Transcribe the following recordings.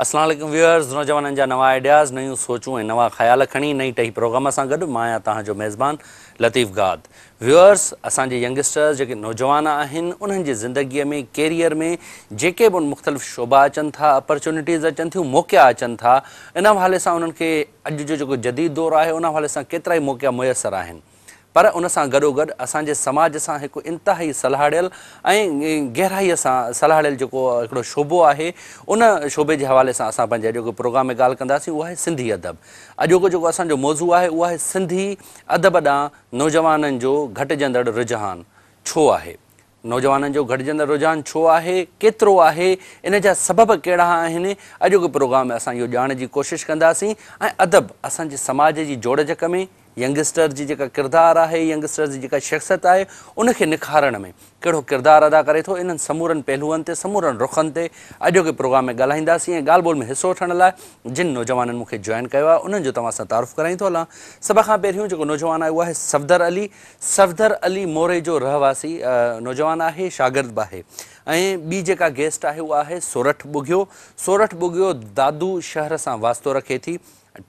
اسلام عليڪم ويورز نوجوانن جا نوان آئيڊياز نيون سوچون ۽ نوان خيال کڻي نئين ٽهي پروگرام سان گڏ مان آهيان توهان جو ميزبان لطيف گاد ويورز اسان جي ينگسٽرز جيڪي نوجوان آهن انهن جي زندگي ۾ ڪيريئر ۾ جيڪي به مختلف شعبا اچن ٿا اپرچونٽيز اچن ٿيون موقعا اچن ٿا ان حوالي سان انهن کي اڄ جو جيڪو جديد دور آهي ان حوالي سان ڪيترائي موقعا ميسر آهن پر ان سان گڏوگڏ اسان جي سماج سان هڪ انتهائي سلهاڙيل ۽ گهرائيء سان سلهاڙيل جيڪو هڪڙو شعبو آهي ان شعبي جي حوالي سان اسان پنهنجي اڄوڪي پروگرام ۾ ڳالهه ڪنداسين اهو آهي سنڌي ادب. اڄوڪو جيڪو اسان جو موضوع آهي اهو آهي سنڌي ادب ڏانهن نوجوانن جو گهٽجندڙ رجحان ڇو آهي؟ نوجوانن جو گهٽجندڙ رجحان ڇو آهي؟ ڪيترو آهي؟ ان جا سبب ڪهڙا آهن؟ اڄوڪي پروگرام ۾ اسان اهو ڄاڻڻ جي ڪوشش ڪنداسين ۽ ادب اسان جي سماج جي جوڙجڪ ۾ ينگسٽر جي جيڪا ڪردار آهي، ينگسٽر جي جيڪا شخصيت آهي، ان کي نکارڻ ۾ ڪهڙو ڪردار ادا ڪري ٿو، انهن سمورن پهلوئن تي، سمورن رخن تي اڄوڪي پروگرام ۾ ڳالهائينداسين ۽ ڳالهه ٻولهه ۾ حصو وٺڻ لاء جن نوجوانن مون کي جوائن ڪيو آهي، انهن جو توهان سان تعارف ڪرائيندو هلان. سڀ کان پهريون جيڪو نوجوان آهي اهو آهي صفدر علي. صفدر علي موري جو رهواسي نوجوان آهي، شاگرد به آهي ۽ ٻي جيڪا گيسٽ آهي اها آهي سورٺ ٻگهيو. سورٺ ٻگهيو دادو شهر سان واسطو رکي ٿي.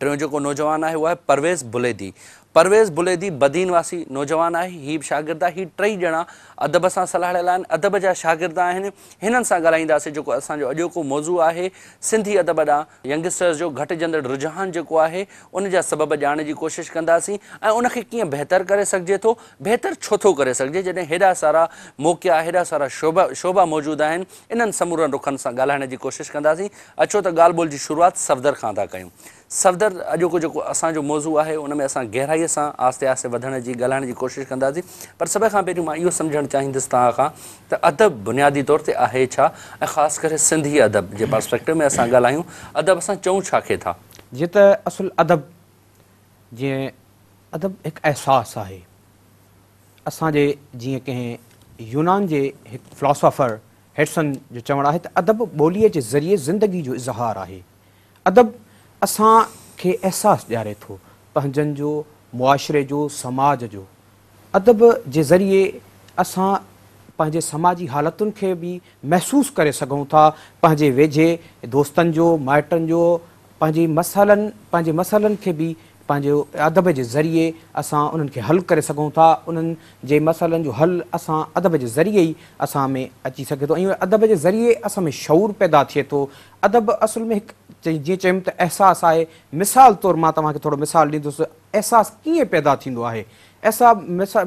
ٽيون جيڪو نوجوان آهي اهو آهي پرويز بليدي. پرويز بليدي بدين واسي نوجوان آهي، هي به شاگرد آهي، هي ٽئي ڄڻا ادب سان سلهاڙيل آهن، ادب جا شاگرد آهن، هنن سان ڳالهائينداسين جيڪو اسان جو اڄوڪو موضوع آهي سنڌي ادب ڏانهن ينگسٽرز جو گهٽجندڙ رجحان جيڪو آهي ان جا سبب ڄاڻڻ جي ڪوشش ڪنداسين ۽ ان کي ڪيئن بهتر ڪري سگهجي ٿو، بهتر ڇو ٿو ڪري سگهجي جڏهن هيڏا سارا موقعا هيڏا سارا شعبا موجود آهن، انهن سمورن رخن سان ڳالهائڻ جي ڪوشش ڪنداسين. اچو ته ڳالهه ٻولهه جي شروعات صفدر کان ٿا ڪيون. صفدر، اڄوڪو جيڪو اسان جو موضوع آهي ان ۾ اسان گهرائيء سان آهستي آهستي وڌڻ جي ڳالهائڻ جي ڪوشش ڪنداسين پر سڀ کان پهريون مان اهو سمجهڻ چاهيندس توهان کان ته ادب بنيادي طور تي آهي ڇا ۽ خاص ڪري سنڌي ادب جي پرسپيڪٽو ۾ اسان ڳالهايون ادب اسان چئون ڇا کي ٿا؟ جيئن ته اصل ادب جيئن ادب هڪ احساس آهي. اسان جي جيئن ڪنهن يونان جي هڪ فلاسافر هيڊسن جو چوڻ آهي ته ادب ٻوليء جي ذريعي زندگي جو اظهار آهي. ادب اسان کي احساس ڏياري ٿو پنهنجن جو، معاشري جو، سماج جو. ادب جي ذريعي اسان پنهنجي سماجي حالتن کي به محسوس ڪري سگهون ٿا، پنهنجي ويجهي دوستن جو، مائٽن جو، پنهنجي مسئلن پنهنجي مسئلن کي به پنهنجي ادب جي ذريعي اسان انهن کي حل ڪري سگهون ٿا، انهن جي مسئلن جو حل اسان ادب جي ذريعي ئي اسان ۾ اچي سگهي ٿو ۽ ادب جي ذريعي اسان ۾ شعور پيدا ٿئي ٿو. ادب اصل ۾ هڪ جيئن چيم ته احساس آهي، مثال طور مان توهان کي ٿورو مثال ڏيندس احساس ڪيئن پيدا ٿيندو آهي؟ احسا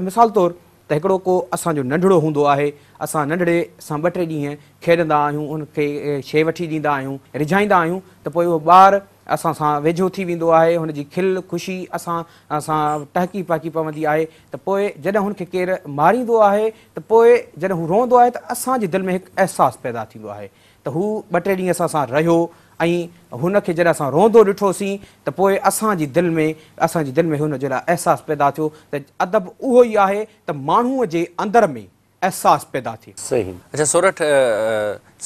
مثال طور ته هڪڙو ڪو اسان جو ننڍڙو هوندو آهي، اسان ننڍڙي سان ٻه ٽي ڏينهن کيڏندا آهيون، ان کي شيء وٺي ڏيندا آهيون، ريجهائيندا آهيون ته پوء اهو ٻار اسان سان ويجهو ٿي ويندو آهي، هن جي کل خوشي اسان سان ٽهڪي پهڪي پوندي آهي ته پوء جڏهن هن کي ڪير ماريندو آهي ته پوء جڏهن هو روئندو آهي ته اسان جي دل ۾ هڪ احساس پيدا ٿيندو آهي ته هو ٻه ٽي ڏينهن اسان سان رهيو ۽ هن کي جڏهن اسان روئندو ڏٺوسين ته پوء اسان جي دل ۾ اسان جي دل ۾ هن جي لاء احساس پيدا ٿيو ته ادب اهو ئي آهي ته ماڻهوء جي اندر ۾ احساس پيدا ٿئي. صحيح. اڇا سورٺ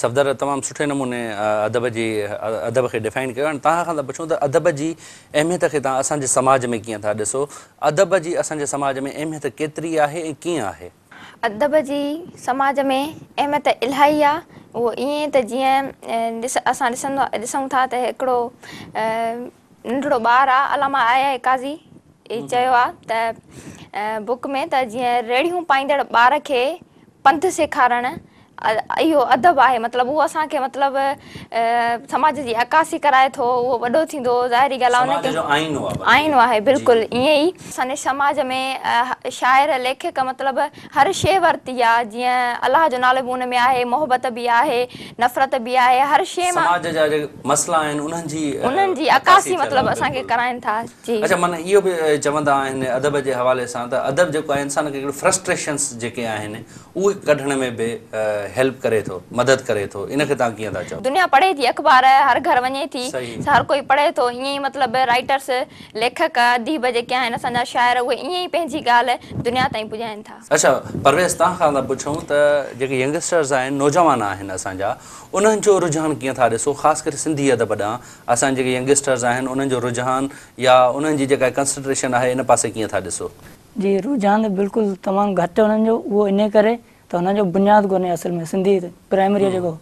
صفدر تمام سٺي نموني ادب جي ادب کي ڊيفائن ڪيو هاڻي توهان کان ٿا پڇون ته ادب جي اهميت کي توهان اسان جي سماج ۾ ڪيئن ٿا ڏسو ادب جي اسان جي سماج ۾ اهميت ڪيتري آهي ۽ ڪيئن آهي؟ ادب جي سماج ۾ اهميت الاهي آ اهو ائين ته جيئن ڏس اسان ڏسندا ڏسون ٿا ته هڪڙو ننڍڙو ٻار آ علامه آء آء قاضي چيو آ ته بڪ ۾ ته جيئن ريڙهيون پائيندڙ ٻار کي پنڌ سيکارڻ اهو ادب آهي مطلب اهو اسان کي مطلب سماج جي عڪاسي ڪرائي ٿو اهو وڏو ٿيندو ظاهري ڳالهه آهي ان سماج کي جو آئينو آهي آئينو آهي بلڪل ائين ئي اسان جي سماج ۾ شاعر ليکڪ مطلب هر شيء ورتي آ جيئن الله جو نالو به ان ۾ آهي محبت به آهي نفرت به آهي هر شيء مان سماج جا جيڪي مسئلا آهن انهن جي انهن جي عڪاسي عڪاسي ٿيل مطلب آهي اسان کي بلڪل ڪرائين ٿا جي. اڇا معنيٰ اهو به چوندا آهن ادب جي حوالي سان ته ادب جيڪو آهي انسان کي هڪڙو فرسٽريشنس جيڪي آهن اهي ڪڍڻ ۾ به هيلپ ڪري ٿو مدد ڪري ٿو ان کي توهان ڪيئن ٿا چئو؟ دنيا پڙهي ٿي اخبار هر گهر وڃي ٿي هر ڪوئي پڙهي ٿو ائين ئي مطلب رائيٽرس ليکڪ اديب جيڪي آهن اسان جا شاعر اهي ائين ئي پنهنجي ڳالهه دنيا تائين پڄائين ٿا. اڇا پرويز توهان کان ٿا پڇون ته جيڪي ينگسٽرز آهن نوجوان آهن اسان جا انهن جو رجحان ڪيئن ٿا ڏسو خاص ڪري سنڌي ادب ڏانهن اسان جيڪي ينگسٽرز آهن انهن جو رجحان يا انهن جي جيڪا ڪنسنٽريشن آهي ان پاسي ڪيئن ٿا ڏسو؟ جي رجحان ته بلڪل تمام گهٽ انهن جو اهو انهي ڪري ته انهن جو بنياد ڪونهي اصل ۾ سنڌي پرائمري جيڪو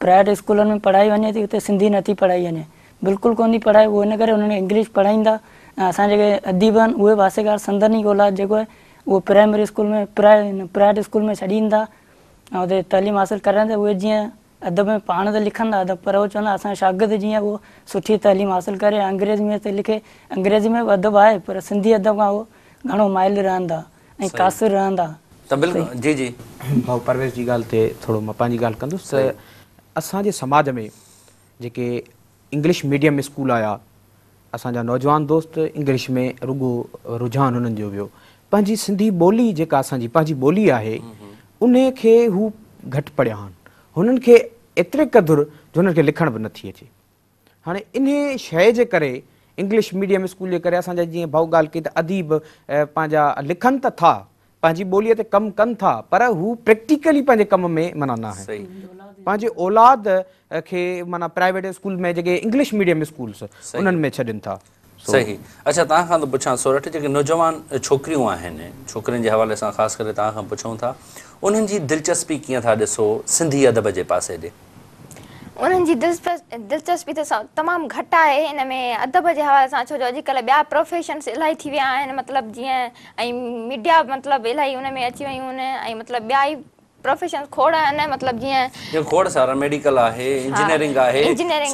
پرائيويٽ اسڪولن ۾ پڙهائي وڃي ٿي اتي سنڌي نٿي پڙهائي وڃي بلڪل ڪونه ٿي پڙهائي اهو ان ڪري انهن کي انگلش پڙهائيندا ۽ اسان جيڪي اديب آهن اهي به آخرڪار سندن ئي اولاد جيڪو آهي اهو پرائمري اسڪول ۾ پرائيويٽ اسڪول ۾ ڇڏيندا ۽ اتي تعليم حاصل ڪرائيندا اهي جيئن ادب ۾ پاڻ ته لکندا ادب پر اهو چوندا اسان جو شاگرد جيئن اهو سٺي تعليم حاصل ڪري ۽ انگريزي ۾ ته لکي انگريزي ۾ به ادب آهي پر سنڌي ادب کان اهو گهڻو مائل رهندا ۽ قاصر رهندا. ته بلڪل جي جي. ڀائو پرويز جي ڳالهه تي ٿورو مان پنهنجي ڳالهه ڪندس ته اسان جي سماج ۾ جيڪي انگلش ميڊيم اسڪول آيا اسان جا نوجوان دوست انگلش ۾ رڳو رجحان انهن جو ويو پنهنجي سنڌي ٻولي جيڪا اسان جي پنهنجي ٻولي آهي انهي کي هو گهٽ پڙهيا آهن هنن کي ايتري قدر جو هنن کي لکڻ به نٿي اچي هاڻي انهي شيء جي ڪري انگلش ميڊيم اسڪول جي ڪري اسان جا جيئن ڀائو ڳالهه ڪئي ته اديب پنهنجا لکن ته ٿا پنهنجي ٻوليء تي ڪم ڪن ٿا پر هو پريڪٽيڪلي پنهنجي ڪم ۾ معنيٰ نه آهن پنهنجي اولاد کي معنيٰ پرائيويٽ اسڪول ۾ جيڪي انگلش ميڊيم اسڪولس انهن ۾ ڇڏين ٿا. صحيح اڇا توهان کان ٿو پڇان سورٺ جيڪي نوجوان ڇوڪريون آهن ڇوڪرين جي حوالي سان خاص ڪري توهان کان پڇون ٿا انهن جي دلچسپي ڪيئن ٿا ڏسو سنڌي ادب جي پاسي ڏي؟ انهن جي دلچسپي ته تمام گهٽ آهي ان ۾ ادب جي حوالي سان ڇو جو اڄڪلهه ٻيا پروفيشنس الاهي ٿي ويا آهن مطلب جيئن ۽ ميڊيا مطلب الاهي ان ۾ اچي ويون آهن ۽ مطلب ٻيا ئي پروفيشنس کوڙ آهن مطلب جيئن. جيئن کوڙ سارا ميڊيڪل آهي انجنيئرنگ آهي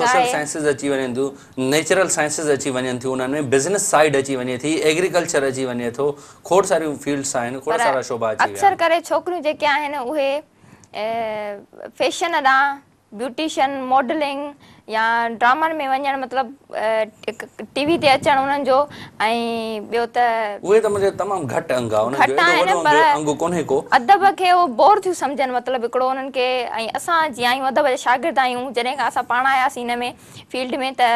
سوشل سائنسز اچي وڃن ٿيون نيچرل سائنسز اچي وڃن ٿيون انهن ۾ بزنس سائيڊ اچي وڃي ٿي ايگريڪلچر اچي وڃي ٿو کوڙ ساريون فيلڊس آهن کوڙ سارا شعبا اچي ويا آهن. اڪثر ڪري ڇوڪريون جيڪي آهن اهي فيشن ڏانهن بيوٽيشن، ماڊلنگ يا ڊرامن ۾ وڃڻ مطلب ٽي وي تي اچڻ انهن جو ۽ ٻيو ته. اهي ته منهنجي تمام گهٽ انگ آ انهن جو ايڏو وڏو انگ ڪونهي ڪو. ادب کي اهو بور ٿيون سمجهن مطلب هڪڙو انهن کي ۽ اسان جيئن آهيون ادب جا شاگرد آهيون جڏهن کان اسان پاڻ آياسين هن ۾ فيلڊ ۾ ته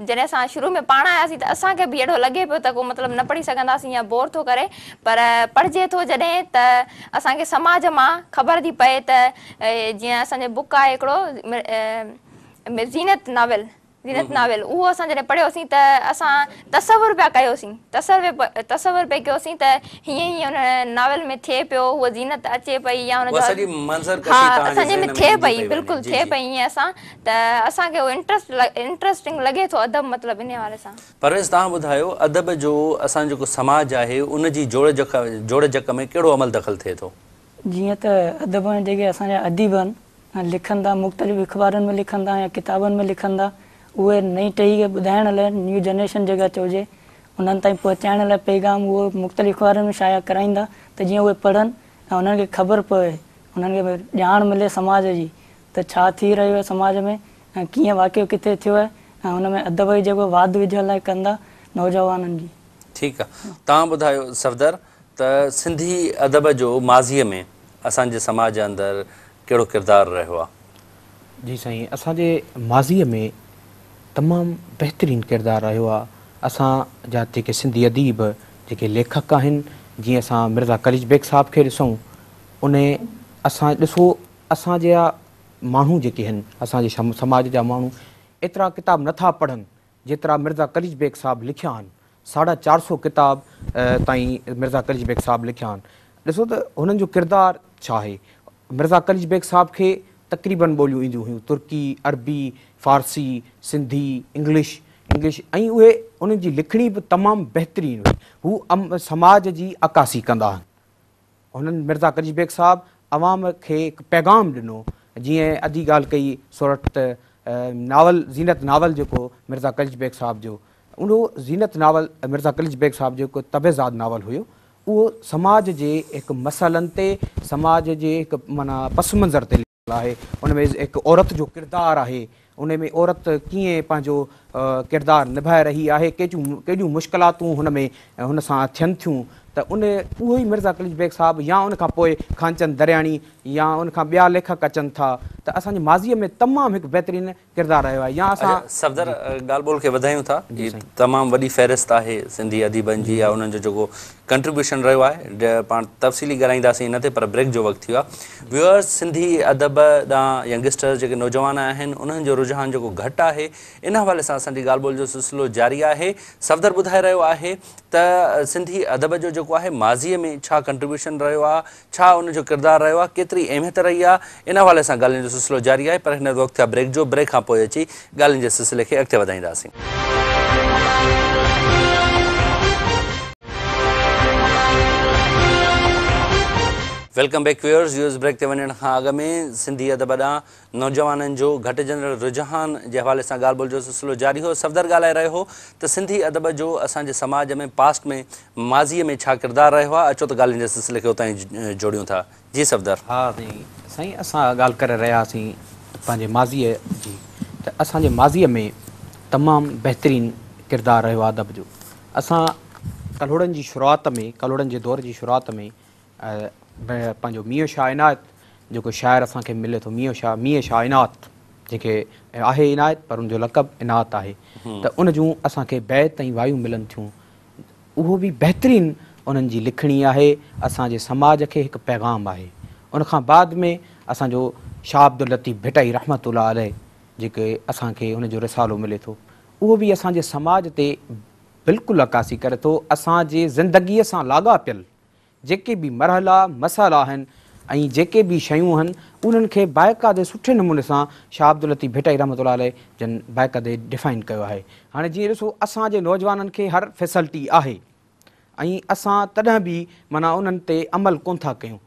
جڏهن اسان شروع ۾ پاڻ آياسين ته اسان کي به اهڙو لڳي پيو ته ڪو مطلب نه پڙهي سگهنداسين يا بور ٿو ڪري پر پڙهجي ٿو جڏهن ته اسان کي سماج مان خبر ٿي پئي ته جيئن اسان جو بڪ آهي هڪڙو زينت ناول زينت ناول اهو اسان جڏهن پڙهيوسين ته اسان تصور پيا ڪيوسين تصور پئي ڪيوسين ته هيئن هيئن ان ناول ۾ ٿئي پيو هوء زينت اچي پئي يا ان جو سڄي منظر ڪشي ها اسان جي ۾ ٿئي پئي بلڪل ٿئي پئي ائين اسان ته اسان کي اهو انٽرسٽ انٽرسٽنگ لڳي ٿو ادب مطلب انهي حوالي سان. پرويز توهان ٻڌايو ادب جو اسان جو جيڪو سماج آهي ان جي جوڙ جڪ جوڙ جڪ ۾ ڪهڙو عمل دخل ٿئي ٿو؟ جيئن ته ادب ۾ جيڪي اسان جا اديب آهن ۽ لکن ٿا مختلف اخبارن ۾ لکن ٿا يا ڪتابن ۾ لکن ٿا اهي نئين ٽهي کي ٻڌائڻ لاء نيو جنريشن جيڪا چئجي انهن تائين پهچائڻ لاء پيغام اهو مختلف اخبارن ۾ شايع ڪرائيندا ته جيئن اهي پڙهن ۽ انهن کي خبر پوي انهن کي ڄاڻ ملي سماج جي ته ڇا ٿي رهيو آهي سماج ۾ ۽ ڪيئن واقعو ڪٿي ٿيو آهي ۽ ان ۾ ادب جي جيڪو واڌ ويجهه لاء ڪندا نوجوانن جي. ٺيڪ آ توهان ٻڌايو صفدر ته سنڌي ادب جو ماضيء ۾ اسان جي سماج اندر ڪهڙو ڪردار رهيو آ؟ جي سائين اسان جي ماضيء ۾ تمام بهترين ڪردار رهيو آ اسان جا جيڪي سنڌي اديب جيڪي ليکڪ آهن جيئن اسان مرزا قليچ بيگ صاحب کي ڏسون انهي اسان ڏسو اسان جا ماڻهو جيڪي هن اسان جي سماج جا ماڻهو ايترا ڪتاب نه ٿا پڙهن جيترا مرزا قليچ بيگ صاحب لکيا آهن. ساڍا چار سو ڪتاب تائين مرزا قليچ بيگ صاحب لکيا آهن. ڏسو ته هنن جو ڪردار ڇا آهي. مرزا قليچ بيگ صاحب کي تقريبن ٻوليون اينديون هيون ترڪي، عربي، فارسي، سنڌي، انگلش، انگلش ۽ اهي انهن جي لکڻي به تمام بهترين هئي. هو سماج جي عڪاسي ڪندا آهن. هنن مرزا قليچ بيگ صاحب عوام کي هڪ پيغام ڏنو جيئن ادي ڳالهه ڪئي سورٺ ته ناول زينت ناول جيڪو مرزا قليچ بيگ صاحب جو اهو زينت ناول مرزا قليچ بيگ صاحب جو هڪ طبعزاد ناول هيو اهو سماج جي هڪ مسئلن تي سماج جي هڪ معنيٰ پس منظر تي لکيل آهي ان ۾ هڪ عورت جو ڪردار آهي ان ۾ عورت ڪيئن پنهنجو ڪردار نڀائي رهي آهي، ڪيڏيون مشڪلاتون هن ۾ هن سان ٿين ٿيون ته ان اهو ئي مرزا قليچ بيگ صاحب يا ان کان پوء خانچند درياڻي يا ان کان ٻيا ليکڪ اچن ٿا ته اسان جي ماضيء ۾ تمام هڪ بهترين ڪردار رهيو آهي يا اسان. اڇا صفدر ڳالهه ٻولهه کي وڌايون ٿا هي تمام وڏي فهرست آهي سنڌي اديبن جي يا انهن جو جيڪو ڪنٽريبيوشن رهيو آهي پاڻ تفصيلي ڳالهائينداسين ان تي پر بريڪ جو وقت ٿي ويو آهي ويوئرز سنڌي ادب ڏانهن ينگسٽرز جيڪي نوجوان آهن انهن جو رجحان جيڪو گهٽ آهي ان حوالي سان اسان جي ڳالهه ٻولهه جو سلسلو جاري آهي صفدر ٻڌائي رهيو آهي ته سنڌي ادب جو جيڪو آهي ماضي ۾ ڇا ڪنٽريبيوشن رهيو آهي ڇا ان جو ڪردار رهيو آهي ڪيتري ڪيتري اهميت رهي آهي ان حوالي سان ڳالهين جو سلسلو جاري آهي پر هن وقت ٿيو آهي بريڪ جو بريڪ کان پوء اچي ڳالهين جي سلسلي کي اڳتي وڌائينداسين. Welcome back viewers viewers break تي وڃڻ کان اڳ ۾ سنڌي ادب ڏانهن نوجوانن جو گهٽجندڙ رجحان جي حوالي سان ڳالهه ٻولهه جو سلسلو جاري هو صفدر ڳالهائي رهيو هو ته سنڌي ادب جو اسان جي سماج ۾ پاسٽ ۾ ماضي ۾ ڇا ڪردار رهيو آهي اچو ته ڳالهين جي سلسلي کي اتان ئي جوڙيون ٿا جي صفدر. ها سائين سائين اسان ڳالهه ڪري رهيا هئاسين پنهنجي ماضيء جي ته اسان جي ماضيء ۾ تمام بهترين ڪردار رهيو آهي ادب جو اسان ڪلهوڙن جي شروعات ۾ ڪلهوڙن جي دور جي شروعات ۾ پنهنجو ميون شاهه عنايت جيڪو شاعر اسان کي ملي ٿو ميون شاهه ميين شاهه عنات جنهن کي آهي عنايت پر ان جو لقب عنات آهي ته ان جون اسان کي بيت ۽ وايون ملن ٿيون اهو به بهترين انهن جي لکڻي آهي، اسان جي سماج کي هڪ پيغام آهي. ان کان بعد ۾ اسان جو شاهه عبداللطيف ڀٽائي رحمة الله عليه جيڪي اسان کي ان جو رسالو ملي ٿو اهو به اسان جي سماج تي بلڪل عڪاسي ڪري ٿو، اسان جي زندگيء سان لاڳاپيل جيڪي به مرحلا، مسئلا آهن ۽ جيڪي به شيون آهن انهن کي باقاعدي سٺي نموني سان شاهه عبداللطيف ڀٽائي رحمة الله عليه جن باقاعدي ڊفائن ڪيو آهي. هاڻي جيئن ڏسو اسان جي نوجوانن کي هر فيسلٽي آهي ۽ اسان تڏهن به معنيٰ انهن تي عمل ڪونه ٿا ڪيون.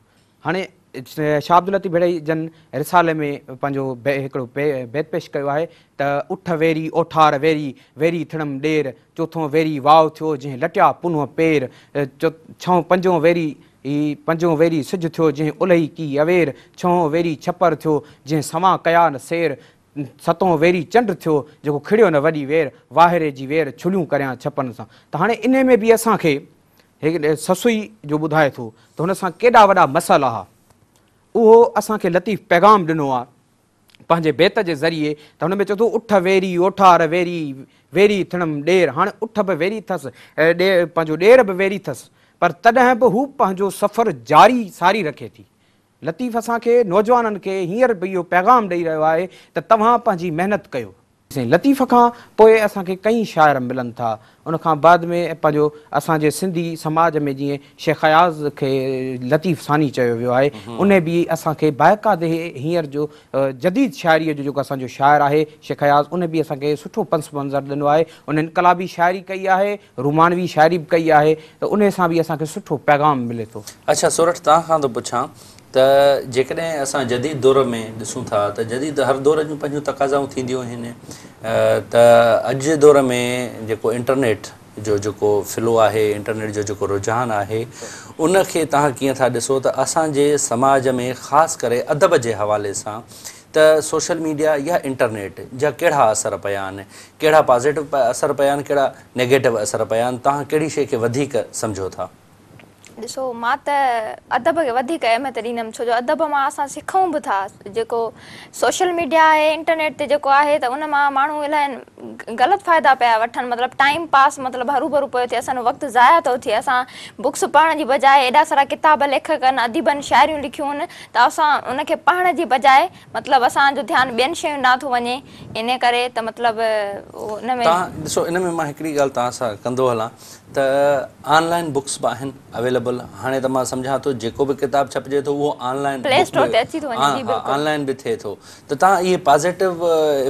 هاڻي شاهه عبداللطيف ڀٽائي جن رسالي ۾ پنهنجو هڪڙو بيت پيش ڪيو آهي ته اٺ ويري اوٺار ويري، ويري ٿڻم ڏير، چوٿون ويري واء ٿيو، جنهن لٽيا پنهونء پير، ڇهون پنجون ويري پنجون ويري سج ٿيو، جنهن الهي ڪي اوير، ڇهون ويري ڇپر ٿيو، جنهن سوان ڪيا نه سير، ستون ويري چنڊ ٿيو، جيڪو کڙيو نه وڏي وير، واهري جي وير، ڇليون ڪريان ڇپن سان. ته هاڻي انهي ۾ به اسان کي هڪ سسئي جو ٻڌائي ٿو ته هن سان ڪيڏا وڏا مسئلا ها، اهو اسان کي لطيف پيغام ڏنو آ پنهنجي بيت جي ذريعي ته هن ۾ چئي ٿو اٺ ويري اوٺار ويري، ويري ٿڻم ڏير، هاڻي اٺ به ويري ٿس، پنهنجو ڏير به ويري ٿس، پر تڏهن به هو پنهنجو سفر جاري ساري رکي ٿي. لطيف اسان کي نوجوانن کي هينئر به اهو پيغام ڏئي رهيو آهي ته توهان پنهنجي محنت ڪيو. سائين لطيف کان پوء اسان کي ڪئين شاعر ملن ٿا. ان کان بعد ۾ پنهنجو اسان جي سنڌي سماج ۾ جيئن شيخ اياز کي لطيف ثاني چيو ويو آهي ان به اسان کي باقاعدي هينئر جو جديد شاعريء جو جيڪو اسان جو شاعر آهي شيخ اياز ان به اسان کي سٺو پس منظر ڏنو آهي. ان انقلابي شاعري ڪئي آهي، رومانوي شاعري به ڪئي آهي ته انهي سان به اسان کي سٺو پيغام ملي ٿو. اڇا سورٺ توهان کان ٿو پڇان ته جيڪڏهن اسان جديد دور ۾ ڏسون ٿا ته جديد هر دور جون پنهنجون تقاضائون ٿينديون آهن ته اڄ جي دور ۾ جيڪو انٽرنيٽ جو جيڪو فلو آهي انٽرنيٽ جو جيڪو رجحان آهي ان کي توهان ڪيئن ٿا ڏسو ته اسان جي سماج ۾ خاص ڪري ادب جي حوالي سان ته سوشل ميڊيا يا انٽرنيٽ جا ڪهڙا اثر پيا آهن ڪهڙا پازيٽو اثر پيا آهن ڪهڙا نيگيٽو اثر پيا آهن توهان ڪهڙي شيء کي وڌيڪ سمجهو ٿا؟ ڏسو مان ته ادب کي وڌيڪ اهميت ڏيندم ڇو جو ادب مان اسان سکون به ٿا جيڪو سوشل ميڊيا آهي انٽرنيٽ تي جيڪو آهي ته ان مان ماڻهو الاهي غلط فائدا پيا وٺن مطلب ٽائيم پاس مطلب هرو ڀرو پيو ٿئي اسان جو وقت ضايع ٿو ٿئي اسان بڪس پڙهڻ جي بجاء ايڏا سارا ڪتاب ليکڪن اديبن شاعريون لکيون آهن ته اسان ان کي پڙهڻ جي بجاء مطلب اسان جو ڌيان ٻين شين ڏانهن ٿو وڃي انهي ڪري ته مطلب ان ۾. توهان ڏسو ان ۾ مان هڪڙي ڳالهه توهان سان ڪندو هلان ته آن لائين بڪس به آهن اويليبل هاڻي ته مان سمجهان ٿو جيڪو به ڪتاب ڇپجي ٿو اهو آن لائين پلي اسٽور تي اچي ٿو وڃي جي بلڪل. آن لائين به ٿئي ٿو ته توهان اهي پازيٽو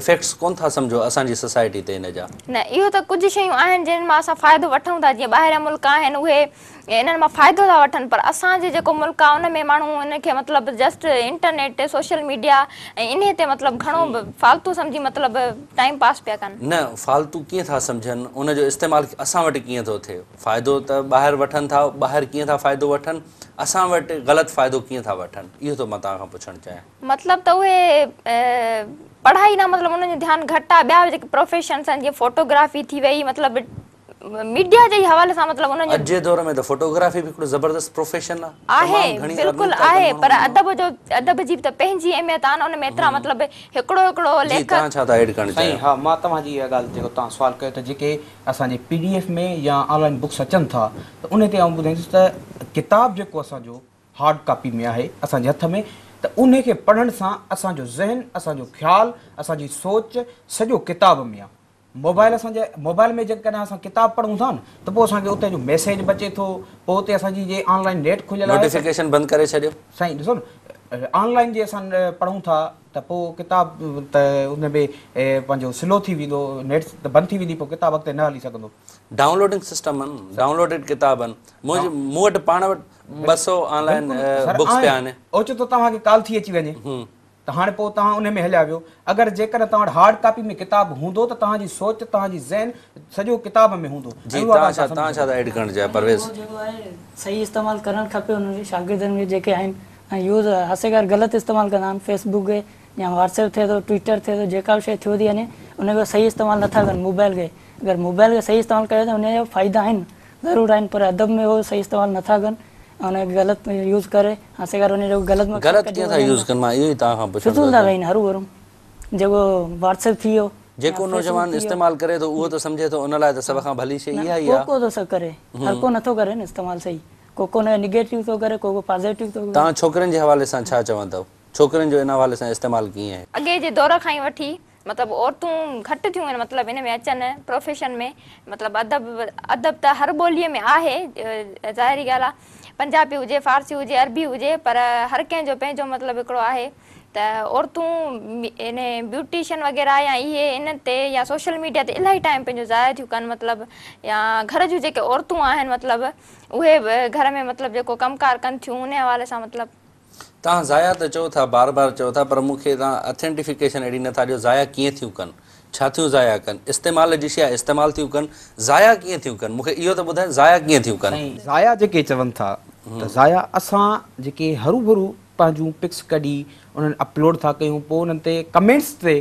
افيڪٽس ڪونه ٿا سمجهو اسان جي سوسائٽي تي ان جا. نه اهو ته ڪجهه شيون آهن جن مان اسان فائدو وٺون ٿا جيئن ٻاهريان ملڪ آهن اهي انهن مان فائدو ٿا وٺن پر اسان جي جيڪو ملڪ آهي ان ۾ ماڻهو ان کي مطلب جسٽ انٽرنيٽ سوشل ميڊيا ۽ انهي تي مطلب گهڻو فالتو سمجهي مطلب ٽائيم پاس پيا ڪن. نه فالتو ڪيئن ٿا سمجهن ان جو استعمال اسان وٽ ڪيئن ٿو ٿئي فائدو ته ٻاهر وٺن ٿا ٻاهر ڪيئن ٿا فائدو وٺن اسان وٽ غلط فائدو ڪيئن ٿا وٺن اهو ٿو مان توهان کان پڇڻ چاهيان. مطلب ته اهي پڙهائي ڏانهن مطلب انهن جو ڌيان گهٽ آهي ٻيا جيڪي پروفيشنس آهن جيئن فوٽوگرافي ٿي وئي مطلب ميڊيا جي ئي حوالي سان مطلب انهن جو. اڄ جي دور ۾ ته فوٽوگرافي به هڪڙو زبردست پروفيشن آ. آهي تمام گهڻي بلڪل ارننگ ٿا ڪن آهي ماڻهو پر ان مان. ادب جو ادب جي به ته پنهنجي اهميت آ نه ان ۾ ايترا مطلب هڪڙو هڪڙو جي ليکڪ. توهان ڇا ٿا ايڊ ڪرڻ سائين چاهيو. ها مان توهان جي اها ڳالهه جيڪو توهان سوال ڪيو ته جيڪي اسان جي پي ڊي ايف ۾ يا آن لائين بڪس اچن ٿا ته انهي تي آئون ٻڌائيندس ته ڪتاب جيڪو اسان جو هارڊ ڪاپي ۾ آهي اسان جي هٿ ۾ ته انهي کي پڙهڻ سان اسان جو ذهن اسان جو خيال اسان جي سوچ سڄو ڪتاب ۾ آ موبائل اسان جي موبائل ۾ جيڪڏهن اسان ڪتاب پڙهون ٿا نه ته پوء اسان کي اتي جو ميسيج به اچي ٿو پوء اتي اسان جي جي آن لائين نيٽ کليل آهي ته نوٽيفڪيشن بند ڪري ڇڏيو. سائين ڏسو نه آن لائين جي اسان پڙهون ٿا ته پوء ڪتاب ته ان ۾ پنهنجو سلو ٿي ويندو، نيٽ ته بند ٿي ويندي پوء ڪتاب اڳتي نه هلي سگهندو. ڊائونلوڊنگ سسٽم آهن، ڊائونلوڊيڊ ڪتاب آهن، منهنجي مون وٽ پاڻ وٽ 200 آن لائين بڪس پيا آهن. اوچتو توهان کي ڪال ٿي اچي وڃي ته هاڻي پوء توهان ان ۾ هليا ويو. اگر جيڪڏهن توهان وٽ هارڊ ڪاپي ۾ ڪتاب هوندو ته توهان جي سوچ، توهان جي ذهن سڄو ڪتاب ۾ هوندو جي ۽ اها توهان ڳالهه ڇا توهان توهان ڇا ٿا ايڊ ڪرڻ چاهيو پرويز؟ اهو جيڪو آهي صحيح استعمال ڪرڻ کپي انهن کي شاگردن کي جيڪي آهن ۽ يوز هسيڪار غلط استعمال ڪندا آهن فيس بڪ کي يا واٽس ايپ ٿئي ٿو ٽوئٽر ٿئي ٿو جيڪا به شيء ٿيو ٿي وڃي ان کي صحيح استعمال نٿا ڪن موبائل کي اگر موبائل کي صحيح استعمال ڪيو ته ان جا فائدا آهن ضرور آهن پر ادب ۾ اهو صحيح استعمال نٿا ڪن ۽ ان کي غلط يوز ڪري هسيڪار ان جو غلط مقصد غلط ڪڍيو ڪيئن ٿا وڃن يوز ڪن مان اهو ئي توهان کان پڇڻ ٿو فضول ٿا چاهيان. ويهن هرو ڀرو جيڪو واٽس ايپ ٿي ويو يا جيڪو فيس بڪ نوجوان ٿي ويو. استعمال ڪري ٿو اهو ته سمجهي ٿو ان لاء ته سڀ کان ڀلي شيء نه اها ئي ڪو آهي. ڪو ٿو سڀ ڪري هر ڪو نٿو ڪري نه استعمال صحيح ڪو ڪو ان نيگيٽو ٿو ڪري ڪو ڪو پازيٽو ٿو ڪري. توهان ڇوڪرين جي حوالي سان ڇا چوندؤ؟ ڇوڪرين جو ان حوالي سان استعمال ڪيئن آهي؟ اڳي جي دور کان ئي وٺي مطلب عورتون گهٽ ٿيون آهن مطلب ان ۾ اچن پروفيشن ۾ مطلب ادب ادب ته هر ٻوليء ۾ آهي ظاهري ڳالهه آهي پنجابي هجي فارسي هجي عربي هجي پر هر ڪنهن جو پنهنجو مطلب هڪڙو آهي ته عورتون ان بيوٽيشن وغيره يا اهي ان تي يا سوشل ميڊيا تي الاهي ٽائيم پنهنجو ضايع ٿيون ڪن مطلب يا گهر جون جيڪي عورتون آهن مطلب اهي به گهر ۾ مطلب جيڪو ڪم ڪار ڪن ٿيون ان حوالي سان مطلب. توهان ضايع ته چئو ٿا بار بار چئو ٿا پر مون کي توهان اٿينٽيفڪيشن اهڙي نٿا ڏيو ضايع ڪيئن ٿيون ڪن ڇا ٿيون ضايع ڪن استعمال جي شيء آهي استعمال ٿيون ڪن ضايع ڪيئن ٿيون ڪن مون کي اهو ته ٻڌايو ضايع ڪيئن ٿيون ڪن. سائين ضايع جيڪي چون ٿا ته ضايع اسان جيڪي هروڀرو پنهنجون پڪس ڪڍي انهن اپلوڊ ٿا ڪيون پوء انهن تي ڪمينٽس تي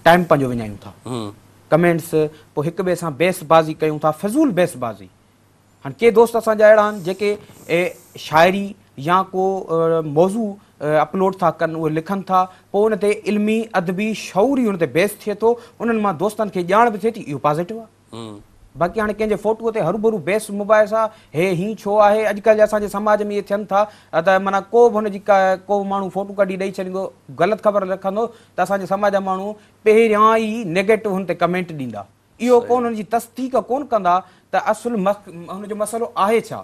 ٽائيم پنهنجو وڃايون ٿا ڪمينٽس پوء هڪ ٻئي سان بحث بازي ڪيون ٿا فضول بحث بازي هاڻ ڪي دوست اسان جا اهڙا آهن جيڪي شاعري يا ڪو موضوع اپلوڊ ٿا ڪن اهي لکن ٿا پوء ان تي علمي ادبي شعوري ان تي بحث ٿئي ٿو انهن مان دوستن کي ڄاڻ به ٿئي ٿي اهو پازيٽو آهي باقي هاڻي ڪنهن جي فوٽو تي هروڀرو بحث مباحثا هي هين ڇو آهي اڄڪلهه جا اسان جي سماج ۾ اهي ٿين ٿا ته معنيٰ ڪو به هن جي ڪو به ماڻهو فوٽو ڪڍي ڏئي ڇڏيندو غلط خبر رکندو ته اسان جي سماج جا ماڻهو پهريان ئي نيگيٽو هن تي ڪمينٽ ڏيندا. اهو ڪونه ان جي تصديق ڪونه ڪندا ته اصل هن جو مسئلو آهي ڇا؟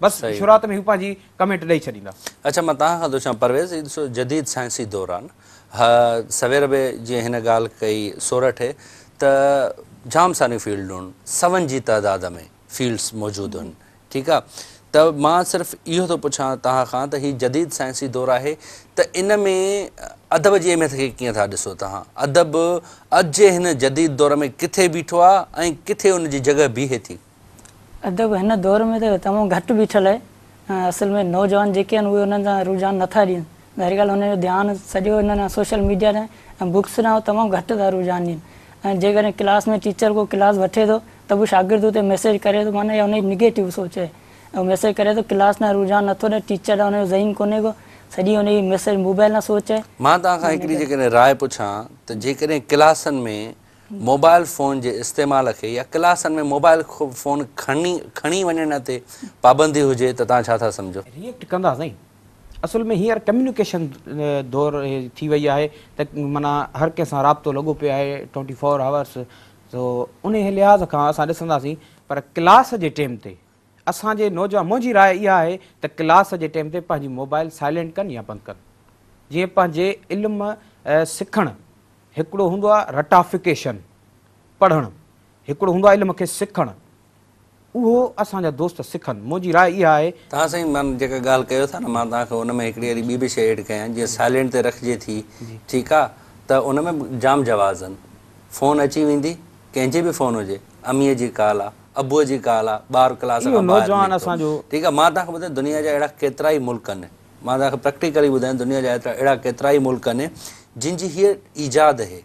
بس شروعات ۾ هو پنهنجي ڪمينٽ ڏئي ڇڏيندا. اڇا مان توهان کان ٿو پڇان پرويز هي ڏسو جديد سائنسي دور آ نه ها سوير به جيئن هن ڳالهه ڪئي سورٺ ته جام ساريون فيلڊون سون جي تعداد ۾ فيلڊس موجود هن ٺيڪ آ ته مان صرف اهو ٿو پڇان توهان کان ته هي جديد سائنسي دور آهي ته ان ۾ ادب جي اهميت کي ڪيئن ٿا ڏسو توهان ادب اڄ جي هن جديد دور ۾ ڪٿي بيٺو آ ۽ ڪٿي ان جي جڳهه بيهي ٿي؟ ادب هن دور ۾ ته تمام گهٽ بيٺل آهي اصل ۾ نوجوان جيڪي آهن اهي انهن سان رجحان نٿا ڏين ظاهري ڳالهه انهن جو ڌيان سڄو انهن ڏانهن سوشل ميڊيا ڏانهن ۽ بڪس ڏانهن تمام گهٽ ٿا رجحان ڏين ۽ جيڪڏهن ڪلاس ۾ ٽيچر ڪو ڪلاس وٺي ٿو ته به شاگرد اتي ميسيج ڪري ٿو معنيٰ اها ان جي نگيٽو سوچ آهي ۽ ميسيج ڪري ٿو ڪلاس ڏانهن رجحان نٿو ڏئي ٽيچر ڏانهن ان جو ذهن ڪونهي ڪو سڄي ان جي ميسيج موبائل ڏانهن سوچ آهي. مان توهان کان هڪڙي جيڪڏهن راء پڇان ته جيڪڏهن ڪلاسن ۾ موبائل فون جي استعمال کي يا ڪلاسن ۾ موبائل فون کڻي کڻي وڃڻ تي پابندي هجي ته توهان ڇا ٿا سمجهو؟ ريئيڪٽ ڪندا سائين اصل ۾ هينئر ڪميونيڪيشن دور ٿي وئي آهي ته معنيٰ هر ڪنهن سان رابطو لڳو پيو آهي ٽوئنٽي فور آورس سو انهي لحاظ کان اسان ڏسنداسين پر ڪلاس جي ٽيم تي اسان جي نوجوان منهنجي راء اها آهي ته ڪلاس جي ٽيم تي پنهنجي موبائل سائلينٽ ڪن يا بند ڪن جيئن پنهنجي علم سکڻ هڪڙو هوندو آهي رٽافڪيشن پڙهڻ هڪڙو هوندو آهي علم کي سکڻ اهو اسان جا دوست سکن منهنجي راء اها آهي. توهان سائين مان جيڪا ڳالهه ڪيو ٿا نه مان توهان کي ان ۾ هڪڙي وري ٻي به شيء ايڊ ڪيان جيئن سائلينٽ تي رکجي ٿي ٺيڪ آ ته ان ۾ به جام جواز آهن فون اچي ويندي ڪنهن جي به فون هجي اميء جي ڪال آ ابوء جي ڪال آ ٻار ڪلاس اهو کان ٻاهر نوجوان نڪتو اسان جو. ٺيڪ آ مان توهان کي ٻڌايان دنيا جا اهڙا ڪيترائي ملڪ آهن مان توهان کي پريڪٽيڪلي ٻڌايان دنيا جا اهڙا ڪيترائي ملڪ آهن جن جي هيء ايجاد اهي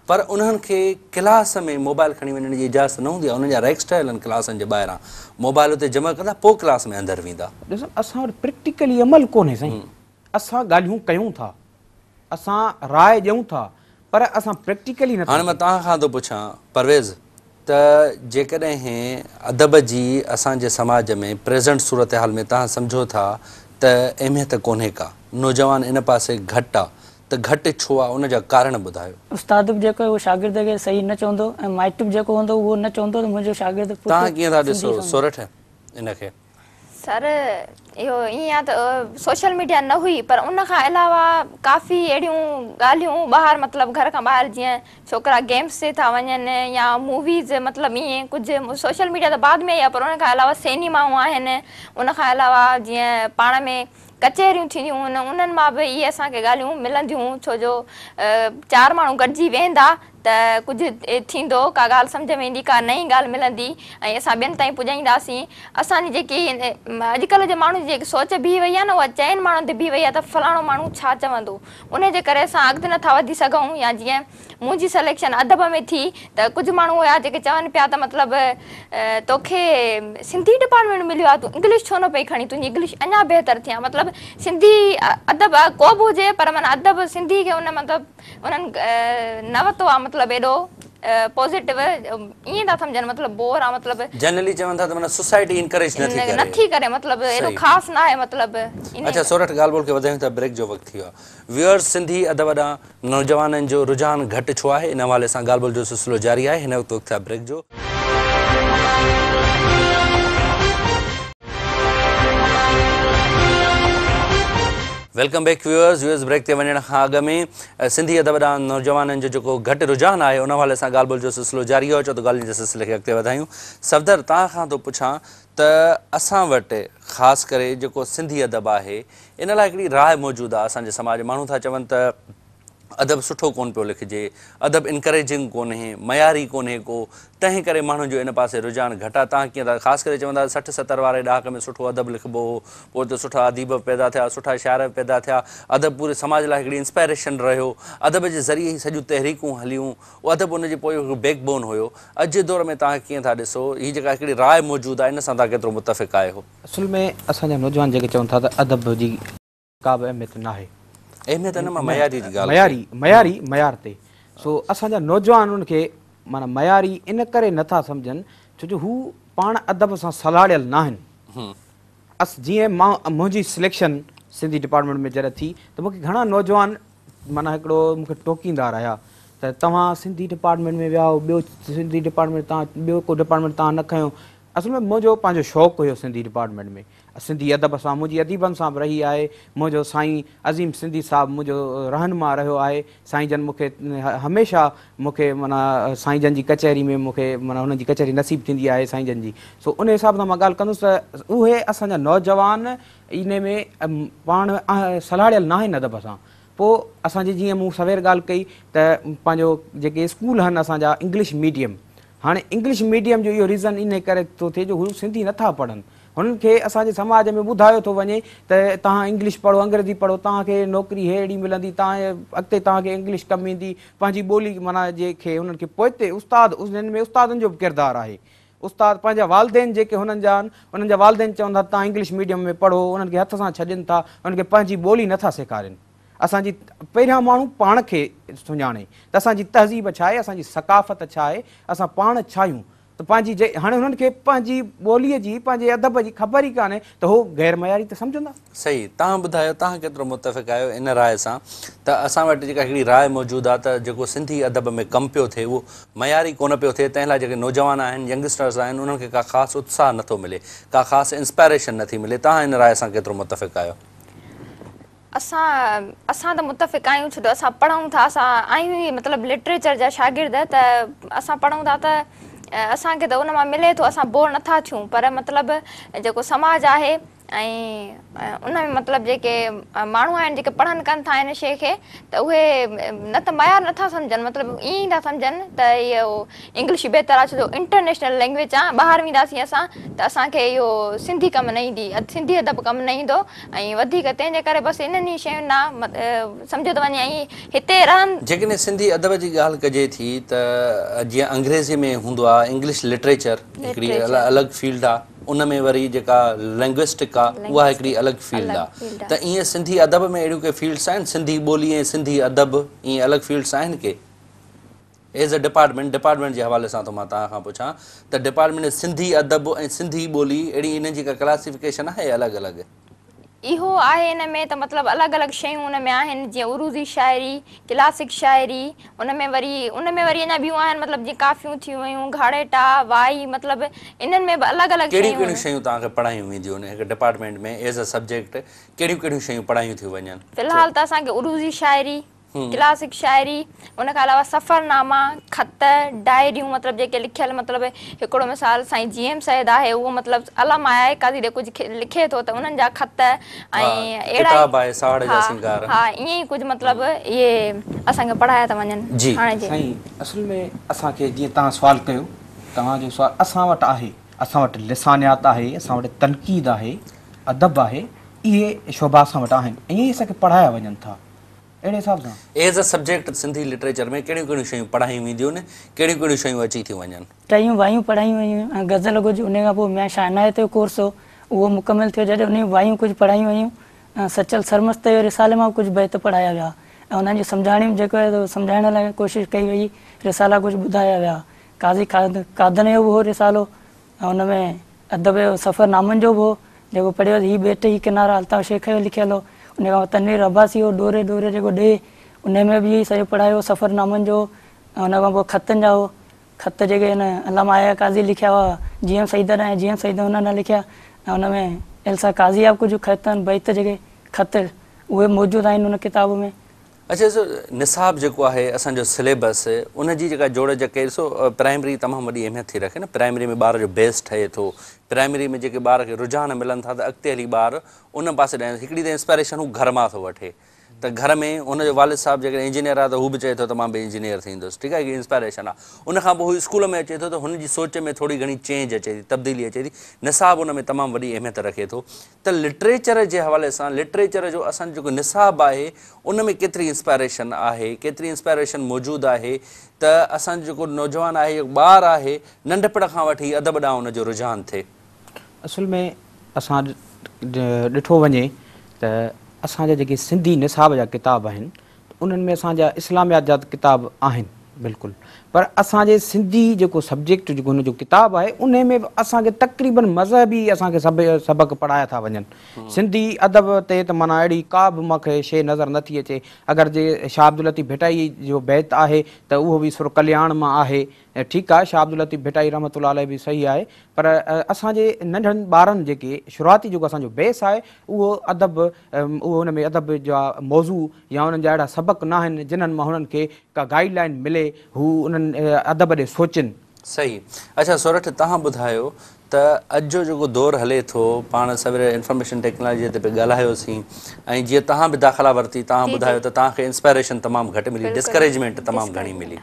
پر انهن کي ڪلاس ۾ موبائل کڻي وڃڻ جي اجازت نه هوندي آهي، انهن جا ريڪس ٺهيل آهن ڪلاسن جي ٻاهران، موبائل اتي جمع ڪندا پوء ڪلاس ۾ اندر ويندا. ڏسو اسان وٽ پريڪٽيڪلي عمل ڪونهي سائين، اسان ڳالهيون ڪيون ٿا، اسان راء ڏيون ٿا پر اسان پريڪٽيڪلي نٿا هاڻي مان ڪيون. توهان کان ٿو پڇان پرويز ته جيڪڏهن ادب جي اسان جي سماج ۾ پريزنٽ صورتحال ۾ توهان سمجهو ٿا ته اهميت ڪونهي ڪا، نوجوان ان پاسي گهٽ آ ته گهٽ ڇو آ ان جا ڪارڻ ٻڌايو. استاد به جيڪو آهي اهو شاگرد کي صحيح نه چوندو ۽ مائٽ به جيڪو هوندو اهو نه چوندو ته منهنجو شاگرد پٽ توهان ڪيئن ٿا سنڌي ڏسو سمجهي. سورٺ ان کي؟ سر اهو ائين آ ته سوشل ميڊيا نه هئي پر ان کان علاوه ڪافي اهڙيون ڳالهيون ٻاهر مطلب گهر کان ٻاهر جيئن ڇوڪرا گيمز تي ٿا وڃن يا موويز مطلب ائين ڪجهه سوشل ميڊيا ته بعد ۾ آئي آ پر ان کان علاوه سينيمائون آهن ان کان علاوه جيئن پاڻ ۾ ڪچهريون ٿينديون آهن انهن مان به اهي اسان کي ڳالهيون ملنديون ڇو جو چار ماڻهو گڏجي ويهندا ته ڪجهه ٿيندو ڪا ڳالهه سمجهه ۾ ايندي ڪا نئين ڳالهه ملندي ۽ اسان ٻين تائين پڄائينداسين اسان جي جيڪي اڄڪلهه جي ماڻهن جي جيڪي سوچ بيهي وئي آهي نه اها چئن ماڻهن تي بيهي وئي آهي ته فلاڻو ماڻهو ڇا چوندو ان جي ڪري اسان اڳتي نٿا وڌي سگهون يا جيئن منهنجي سليڪشن ادب ۾ ٿي ته ڪجهه ماڻهو هيا جيڪي چون پيا ته مطلب توکي سنڌي ڊپارٽمينٽ مليو آهي تون انگلش ڇو نه پئي کڻين تنهنجي انگلش اڃا بهتر ٿئي ها مطلب سنڌي ادب ڪو به هجي پر معنيٰ ادب سنڌي کي ان مطلب انهن نه ورتو آهي مطلب ايڏو پازيٽو ائين ٿا سمجهن مطلب بور آ مطلب. جنرلي چون ٿا ته معنيٰ سوسائٽي انڪريج نه ٿي ڪري. نه ٿي ڪري مطلب ايڏو خاص نه آهي مطلب. اڇا سورٺ ڳالهه ٻولهه کي وڌايون ٿا بريڪ جو وقت ٿي ويو آهي. ويورز سنڌي ادب ڏانهن نوجوانن جو رجحان گهٽ ڇو آهي ان حوالي سان ڳالهه ٻولهه جو سلسلو جاري آهي هن وقت وقت ٿيو آهي بريڪ جو. Welcome back viewers viewers break تي وڃڻ کان اڳ ۾ سنڌي ادب ڏانهن نوجوانن جو جيڪو گهٽ رجحان آهي ان حوالي سان ڳالهه ٻولهه جو سلسلو جاري هو اچو ته ڳالهين جي سلسلي کي اڳتي وڌايون صفدر توهان کان ٿو پڇان ته اسان وٽ خاص ڪري جيڪو سنڌي ادب آهي ان لاء هڪڙي راء موجود آهي اسان جي سماج ماڻهو ٿا چون ته ادب سٺو ڪونه پيو لکجي، ادب انڪريجنگ ڪونهي، معياري ڪونهي ڪو، تنهن ڪري ماڻهن جو ان پاسي رجحان گهٽ آهي. توهان ڪيئن ٿا خاص ڪري چوندا 60 70 واري ڏهاڪ ۾ سٺو ادب لکبو هو، پوء ته سٺا اديب به پيدا ٿيا، سٺا شاعر به پيدا ٿيا، ادب پوري سماج لاء هڪڙي انسپائريشن رهيو، ادب جي ذريعي ئي سڄيون تحريڪون هليون، اهو ادب ان جي پويون هڪڙو بيڪ بون هيو. اڄ جي دور ۾ توهان ڪيئن ٿا ڏسو، هي جيڪا هڪڙي راء موجود آهي ان سان توهان ڪيترو متفق آهيو؟ اصل ۾ اسان جا نوجوان جيڪي چون ٿا ته ادب جي. ڪا به اهميت ناهي. اهميت نه مان معياري جي ڳالهه ڪئي. معياري معياري معيار تي سو اسان جا نوجوان ان کي معنيٰ معياري ان ڪري نه ٿا سمجهن ڇو جو هو پاڻ ادب سان سلهاڙيل ناهن. اس جيئن مان منهنجي سليڪشن سنڌي ڊپارٽمينٽ ۾ جڏهن ٿي ته مون کي گهڻا نوجوان معنيٰ هڪڙو مون کي ٽوڪيندا رهيا ته توهان سنڌي ڊپارٽمينٽ ۾ ويا آهيو ٻيو سنڌي ڊپارٽمينٽ توهان ٻيو ڪو ڊپارٽمينٽ توهان نه کنيو اصل ۾ منهنجو پنهنجو شوق هيو سنڌي ڊپارٽمينٽ ۾ سنڌي ادب سان منهنجي اديبن سان به رهي آهي. منهنجو سائين عظيم سنڌي صاحب منهنجو رهنما رهيو آهي. سائين جن مون کي هميشه مون کي معنيٰ سائين جن جي ڪچهري ۾ مون کي معنيٰ هنن جي ڪچهري نصيب ٿيندي آهي سائين جن جي. سو ان حساب سان مان ڳالهه ڪندس ته اهي اسان جا نوجوان انهي ۾ پاڻ سلهاڙيل ناهن ادب سان. پوء اسان جي جيئن مون سوير ڳالهه ڪئي ته پنهنجو جيڪي اسڪول آهن اسان جا انگلش ميڊيم هاڻي انگلش ميڊيم جو اهو ريزن انهي ڪري ٿو ٿئي جو هو سنڌي نٿا پڙهن. هنن کي اسان جي سماج ۾ ٻڌايو ٿو وڃي ته توهان انگلش پڙهو، انگريزي پڙهو، توهان کي نوڪري ههڙي ملندي، توهان اڳتي توهان کي انگلش ڪم ايندي، پنهنجي ٻولي معنيٰ جي کي هنن کي پوئتي استاد انهن ۾ استادن جو به ڪردار آهي. استاد پنهنجا والدين جيڪي هنن جا آهن، انهن جا والدين چون ٿا توهان انگلش ميڊيم ۾ پڙهو، انهن کي هٿ سان ڇڏين ٿا، انهن کي پنهنجي ٻولي نٿا سيکارين. اسان جي پهريان ماڻهو پاڻ کي سڃاڻي ته اسان جي تهذيب ڇا آهي، اسان جي ثقافت ڇا آهي، اسان پاڻ ڇا آهيون ته پنهنجي جي هاڻي هنن کي پنهنجي ٻوليء جي پنهنجي ادب جي خبر ئي ڪانهي ته هو غير معياري ته سمجهندا. صحيح توهان ٻڌايو توهان ڪيترو متفق آهيو ان راء سان ته اسان وٽ جيڪا هڪڙي راء موجود آهي ته جيڪو سنڌي ادب ۾ ڪم پيو ٿئي اهو معياري ڪونه پيو ٿئي تنهن لاء جيڪي نوجوان آهن ينگسٽرز آهن انهن کي ڪا خاص اتساهه نٿو ملي ڪا خاص انسپائريشن نٿي ملي توهان ان راء سان ڪيترو متفق آهيو؟ اسان اسان ته متفق آهيون ڇو ته اسان پڙهون ٿا اسان آهيون ئي مطلب لٽريچر جا شاگرد ته اسان پڙهون ٿا ته اسان کي ته ان مان ملي ٿو اسان بور نٿا ٿيون پر مطلب جيڪو سماج آهي ۽ ان ۾ مطلب جيڪي ماڻهو آهن جيڪي پڙهن ڪن ٿا ان شيء کي ته اهي نه ته معيار نٿا سمجهن مطلب ائين ئي ٿا سمجهن ته اهو انگلش بهتر آهي ڇو جو انٽرنيشنل لينگويج آهي ٻاهر وينداسين اسان ته اسان کي اهو سنڌي ڪم نه ايندي سنڌي ادب ڪم نه ايندو ۽ وڌيڪ تنهن جي ڪري بس انهن ئي شين ڏانهن سمجهيو ٿو وڃي ۽ هتي رهن. جيڪڏهن سنڌي ادب جي ڳالهه ڪجي ٿي ته جيئن انگريزي ۾ هوندو آهي انگلش لٽريچر هڪڙي الڳ فيلڊ آهي ان ۾ وري جيڪا لنگوئسٽڪ آهي اها هڪڙي الڳ فيلڊ آهي ته ائين سنڌي ادب ۾ اهڙيون ڪي فيلڊس آهن سنڌي ٻولي ۽ سنڌي ادب ائين الڳ فيلڊس آهن ڪي؟ ايز اي ڊپارٽمينٽ، ڊپارٽمينٽ جي حوالي سان ٿو مان توهان کان پڇان ته ڊپارٽمينٽ سنڌي ادب ۽ سنڌي ٻولي اهڙي انهن جي ڪا ڪلاسيفڪيشن آهي الڳ الڳ؟ اهو آهي ان ۾ ته مطلب الڳ الڳ شيون ان ۾ آهن جيئن عروضي شاعري، ڪلاسڪ شاعري، ان ۾ وري ان ۾ وري اڃا ٻيون آهن مطلب جيئن ڪافيون ٿي ويون، گهاڙيٽا، وائي مطلب انهن ۾ به الڳ الڳ ڪهڙيون شيون ڪهڙيون آهن. شيون توهان کي پڙهايون وينديون آهن هڪ ڊپارٽمينٽ ۾ ايز ا سبجيڪٽ ڪهڙيون ڪهڙيون شيون پڙهايون ٿيون وڃن؟ في الحال ته اسان کي عروضي شاعري، ڪلاسڪ شاعري، ان کان علاوه سفرناما، خط، ڊائريون مطلب جيڪي لکيل مطلب هڪڙو مثال سائين جي ايم سيد آهي اهو مطلب علامه آء آء قاضي تي ڪجهه لکي ٿو ته انهن جا خط ۽ اهڙا ڪتاب آهي ساهڙ جا سينگار. ها ائين ئي ڪجهه مطلب اهي اسان کي پڙهايا ٿا وڃن جي. هاڻي جي. سائين اصل ۾ اسان کي جيئن توهان سوال ڪيو توهان جو سوال اسان وٽ آهي اسان وٽ لسانيات آهي اسان وٽ تنقيد آهي ادب آهي اهي شعبا اسان وٽ آهن ۽ اهي اسان کي پڙهايا وڃن ٿا اهڙي حساب سان. As a subject Sindhi literature ۾ ڪهڙيون ڪهڙيون شيون پڙهايون وينديون آهن، ڪهڙيون ڪهڙيون شيون اچي ٿيون وڃن؟ ٽيون وايون پڙهايون ويون ۽ غزل ڪجهه انهي کان پوء ميان شاهه عنايت جو ڪورس هو اهو مڪمل ٿيو جڏهن انهي وايون ڪجهه پڙهايون ويون ۽ سچل سرمست جو رسالي مان به ڪجهه بيت پڙهايا ويا ۽ انهن جون سمجهاڻيون جيڪو آهي سو سمجهائڻ لاء ڪوشش ڪئي وئي رسالا ڪجهه ٻڌايا ويا قاضي قادن جو به هو رسالو ۽ ان ۾ ادب جو سفر نامن جو به هو، جيڪو پڙهيو هي ٻيٽ هي ڪنارا الطاف شيخ جو لکيل هو، ان کان پوء تنوير عباسي جو ڏوري ڏوري جيڪو ڏيهه، انهي ۾ به اهو ئي سڄو پڙهايو هو سفر نامن جو ۽ ان کان پوء خطن جا هو، خط جيڪي هن علامه آء آء قاضي لکيا هئا، جي ايم سيد ڏانهن ۽ جي ايم سيد هن ڏانهن لکيا ۽ ان ۾ ايلسا قاضي جا به ڪجهه خط آهن، بيت جيڪي خط اهي موجود آهن ان ڪتاب ۾. اڇا ڏسو نصاب جيڪو آهي اسان جو سليبس ان جي جيڪا جوڙجڪ ڪئي ڏسو پرائمري تمام وڏي اهميت ٿي رکي نه پرائمري ۾ ٻار جو بيس ٺهي ٿو پرائمري ۾ جيڪي ٻار کي رجحان ملن ٿا ته اڳتي هلي ٻار ان پاسي ڏانهن هڪڙي ته انسپائريشن هو گهر مان ٿو وٺي ته گهر ۾ ان جو والد صاحب جيڪڏهن انجنيئر آهي ته هو به چئي ٿو ته مان به انجنيئر ٿيندس ٺيڪ آهي هڪڙي انسپائريشن آهي ان کان پوء هو اسڪول ۾ اچي ٿو ته هن جي سوچ ۾ ٿوري گهڻي چينج اچي ٿي تبديلي اچي ٿي نصاب ان ۾ تمام وڏي اهميت رکي ٿو ته لٽريچر جي حوالي سان لٽريچر جو اسان جو جيڪو نصاب آهي ان ۾ ڪيتري انسپائريشن آهي ڪيتري انسپائريشن موجود آهي ته اسان جو جيڪو نوجوان آهي يا ٻار آهي ننڍپڻ کان وٺي ادب ڏانهن ان جو رجحان ٿئي. اصل ۾ اسان ڏٺو وڃي ته اسان جا جيڪي سنڌي نصاب جا ڪتاب آهن ته انهن ۾ اسان جا اسلاميات جا ته ڪتاب آهن بلڪل پر اسان جي سنڌي جيڪو سبجيڪٽ جيڪو هن جو ڪتاب آهي انهي ۾ به اسان کي تقريبن مذهبي اسان کي سڀ سبق پڙهايا ٿا وڃن سنڌي ادب تي ته معنيٰ اهڙي ڪا به مان کي شيء نظر نه ٿي اچي اگر جي شاهه عبداللطيف ڀٽائي جو بيت آهي ته اهو به سر ڪلياڻ مان آهي ٺيڪ آهي شاهه عبداللطيف ڀٽائي رحمة الله عليه به صحيح آهي پر اسان جي ننڍن ٻارن جيڪي شروعاتي جيڪو اسان جو بيس آهي اهو ادب اهو ان ۾ ادب جا موضوع يا انهن جا اهڙا سبق ناهن جنهن مان هنن کي ڪا گائيڊ لائين ملي هو انهن ادب ڏي سوچن. صحيح اڇا سورٺ توهان ٻڌايو ته اڄ جو جيڪو دور هلي ٿو پاڻ سوير انفارميشن ٽيڪنالاجي تي پئي ڳالهايوسين ۽ جيئن توهان به داخلا ورتي توهان ٻڌايو ته توهان کي انسپائريشن تمام گهٽ ملي ڊسڪريجمينٽ تمام گهڻي ملي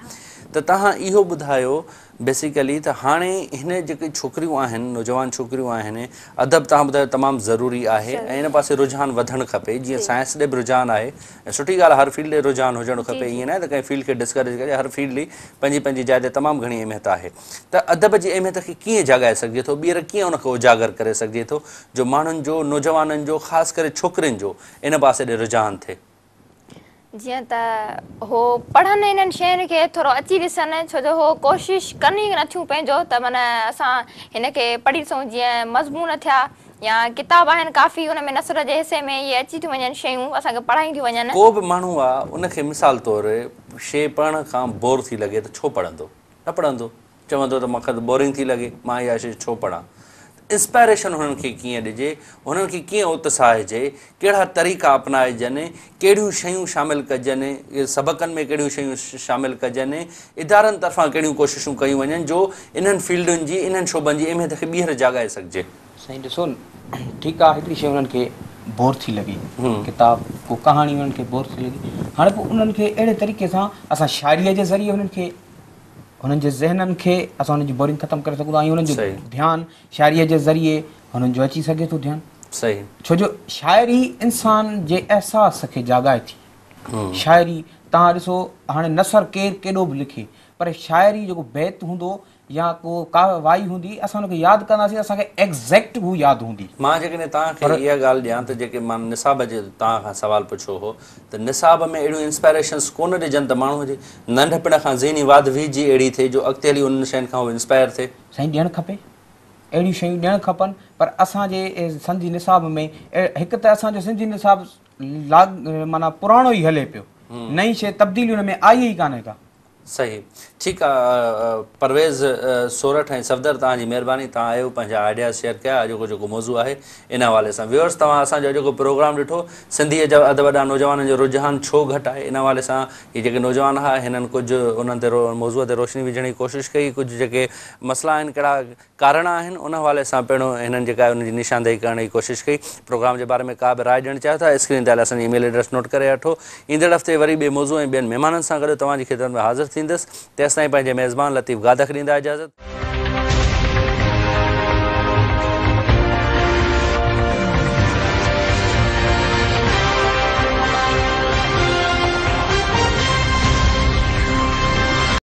ته توهان اهو ٻڌايو بيسيڪلي ته هاڻي هن جيڪي ڇوڪريون آهن نوجوان ڇوڪريون آهن ادب توهان ٻڌايو تمام ضروري آهي ۽ ان پاسي رجحان وڌڻ کپي جيئن سائنس ڏي به رجحان آهي ۽ سٺي ڳالهه آهي هر فيلڊ ڏي رجحان هجڻ کپي ائين ناهي ته ڪنهن فيلڊ کي ڊسڪريج ڪجي هر فيلڊ جي پنهنجي پنهنجي جاء تي تمام گهڻي اهميت آهي ته ادب جي اهميت کي ڪيئن جاڳائي سگهجي ٿو ٻيهر ڪيئن ان کي اجاگر ڪري سگهجي ٿو جو ماڻهن جو نوجوانن جو خاص ڪري ڇوڪرين جو ان پاسي ڏي رجحان ٿئي. جيئن ته هو پڙهن انهن شين کي ٿورو اچي ڏسن ڇو جو هو ڪوشش ڪن ئي نٿيون پنهنجو ته معنيٰ اسان هن کي پڙهي ڏسون جيئن مضمون ٿيا يا ڪتاب آهن ڪافي ان ۾ نثر جي حصي ۾ اهي اچي ٿيون وڃن شيون اسان کي پڙهايون ٿيون وڃن. ڪو به ماڻهو آ ان کي مثال طور شي پڙهڻ کان بور ٿي لڳي ته ڇو پڙهندو؟ نه پڙهندو. چوندو ته مون کي ته بورنگ ٿي لڳي، مان اها شيء ڇو پڙهان؟ ته انسپائريشن هنن کي ڪيئن ڏجي، هنن کي ڪيئن اتساهجي، ڪهڙا طريقا اپنائجن، ڪهڙيون شيون شامل ڪجن، سبقن ۾ ڪهڙيون شيون شامل ڪجن، ادارن طرفان ڪهڙيون ڪوششون ڪيون وڃن جو انهن فيلڊن جي، انهن شعبن جي اهميت کي ٻيهر جاڳائي سگهجي. سائين ڏسو ٺيڪ آ هڪڙي شيء انهن کي بور ٿي لڳي، ڪتاب ڪو ڪهاڻي انهن کي بور ٿي لڳي، هاڻي پوء انهن کي اهڙي طريقي سان اسان شاعريء جي ذريعي انهن کي هنن جي ذهنن کي اسان انهن جي بورنگ ختم ڪري سگهون ٿا ۽ هنن جو ڌيان شاعريء جي ذريعي هنن جو اچي سگهي ٿو ڌيان. صحيح. ڇو جو شاعري انسان جي احساس کي جاڳائي ٿي. شاعري توهان ڏسو هاڻي نثر ڪير ڪيڏو به لکي پر شاعري جيڪو بيت هوندو يا ڪو ڪا وائي هوندي اسان ان کي ياد ڪنداسين اسان کي ايگزيڪٽ هو ياد هوندي. مان جيڪڏهن توهان کي اها ڳالهه ڏيان ته جيڪي مان نصاب جي توهان کان سوال پڇيو هو ته نصاب ۾ اهڙيون انسپائريشنس ڪونه ڏجن ته ماڻهوء جي ننڍپڻ کان ذهني واڌ ويجهه ئي اهڙي ٿئي جو اڳتي هلي انهن شين کان هو انسپائر ٿئي. سائين ڏيڻ کپي. اهڙيون شيون ڏيڻ کپن پر اسان جي سنڌي نصاب ۾ هڪ ته اسان جو سنڌي نصاب لاڳ معنيٰ پراڻو ئي هلي پيو نئين شيء تبديلي ان ۾ آئي ئي ڪانهي ڪا. صحيح ٺيڪ آ پرويز سورٺ ۽ صفدر توهان جي مهرباني توهان آيو پنهنجا آئيڊياز شيئر ڪيا اڄوڪو جيڪو موضوع آهي ان حوالي سان ويورس توهان اسان جو اڄوڪو پروگرام ڏٺو سنڌي ادب ڏانهن نوجوانن جو رجحان ڇو گهٽ آهي ان حوالي سان هي جيڪي نوجوان ها هنن ڪجهه انهن تي موضوع تي روشني وجهڻ جي ڪوشش ڪئي ڪجهه جيڪي مسئلا آهن ڪهڙا ڪارڻ آهن ان حوالي سان پڻ هنن جيڪا آهي ان جي نشاندهي ڪرڻ جي ڪوشش ڪئي. پروگرام جي باري ۾ ڪا به راء ڏيڻ چاهيو ٿا اسڪرين تي آيل اسان جي اي ميل ايڊريس نوٽ ڪري وٺو. ايندڙ هفتي وري ٻئي موضوع ۽ ٻين مهمانن سان گڏ توهان جي خدمت ۾ حاضر ٿيندس. تيستائين پنهنجي ميزبان لطيف گاد کي ڏيندا اجازت.